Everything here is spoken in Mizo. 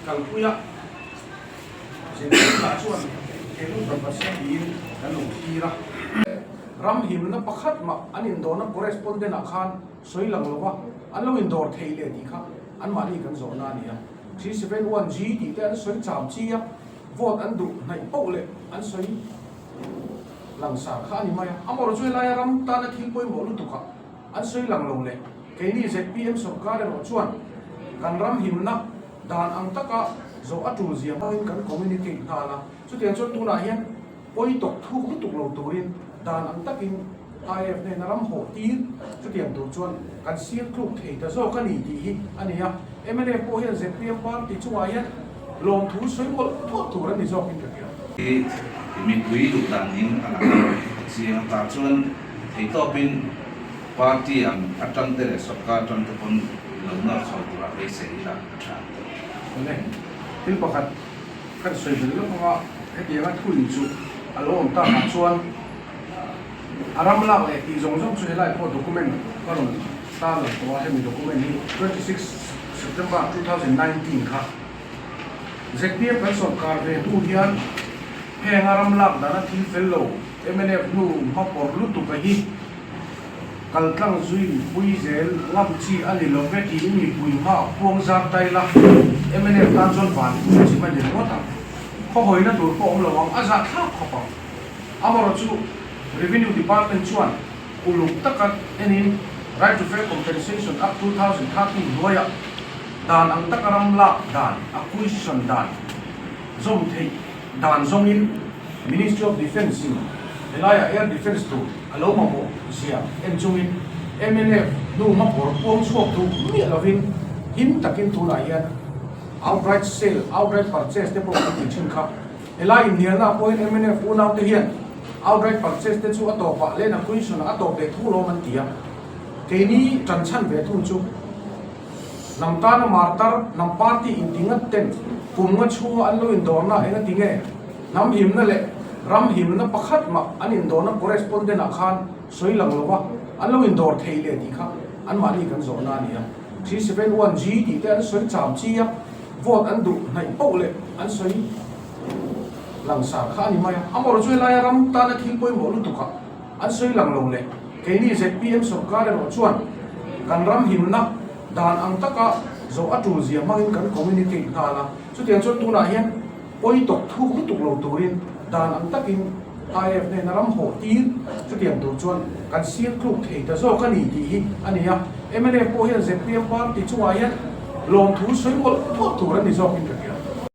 kalpui a, Zirtirna chuan he lut rawn siam niin kan lo thlir a. Ram himna pakhat mah an indawrna correspondent ah khan sawi lang lo va, an lo indawr thei leh tih kha anmahni kan zawhna a ni a. 371G tih te an sawi cham chi a, vote an duh hnaih poh leh an sawi langsar kha a ni mai a. Amaherawhchu helaia ram tana thil pawimawh lutuk ah an sawi lang lo leh keini zpm sorkar erawh chuan kan ram himna Dan ang taka zawh a tul zia hmangin kan communicate nghal a, chutiang chuan tunah hian pawi tawk thuk lutuk lo turin dan ang takin IAF hnena ram hawh tir chutiang tur chuan kan sir tluk thei ta zawk a ni tih hi a ni a. Mnf pawh hian zpm party chungah hian lawmthu sawi mawlh mawlh tur a ni zawkin ka hria. Hi mipui duh dan in a lang a, a chiang a, tah chuan theihtawpin Party ang atang te leh sorkar atang te pawn lo nawr chho turah beisei ila a tha ang tawh. Awle, thil pakhat kan sawi belh lawk anga hetianga thu in chu a lo awm takah chuan a ram lak leh tih zawng zawng chu helai pawh document ka rawn tarlang tawh a, hemi document hi 26 September 2019 kha zpm kan sorkar ve hnu hian henga ram lak dana thil fel lo mnf hnu hmapawr lutuk a hi Kaltlang zui pui zel ngam chi a ni lo ve tiin mipui hma puang zar tai la, mnf tan chuan van pui chim a ni ringawt ang. Khawhawina tur pawh awm lo ang, a zah thlak khawp ang. Amaherawhchu Revenue Department chuan uluk taka enin Right to Fair Compensation Act 2013 hnuaiah dan ang taka ram lak dan, acquisition dan, zawm theih dan zawngin Ministry of Defence in helaiah Air Defence tur a lo mamawh zia en chungin mnf hnu hmapawr puang chhuak duh miah lovin him takin tunah hian outright sale, outright purchase te pawh kan tih thin kha. Helai inhnialna pawhin mnf unaute hian outright purchase te chu a tawpah land acquisition ah a tawp leh thu lawm an ti a. Keini tan chhan ve thung chu hnam tana martar, hnam party inti ngat ten kum nga chhunga an lo indawrna eng a ti nge? Hnam himna leh ram himna pakhat mah an indawrna correspondent ah khan sawi lang lo va, an lo indawr thei leh tih kha anmahni kan zawhna a ni a. 371G tih te an sawi cham chi a, vote an duh hnaih poh leh an sawi langsar kha a ni mai a. Amaherawhchu helaia ram tana thil pawimawh lutuk ah an sawi lang lo leh keini zpm sorkar erawh chuan kan ram himna dan ang taka zawh a tul zia hmangin kan communicate nghal a. Chutiang chuan tunah hian pawi tawk thuk lutuk lo turin dan ang takin IAF hnena ram hawh tir chutiang tur chuan kan sir tluk thei ta zawk a ni tih hi a ni a. Mnf pawh hian zpm party chungah hian lawmthu sawi mawlh mawlh tur a ni zawkin ka hria.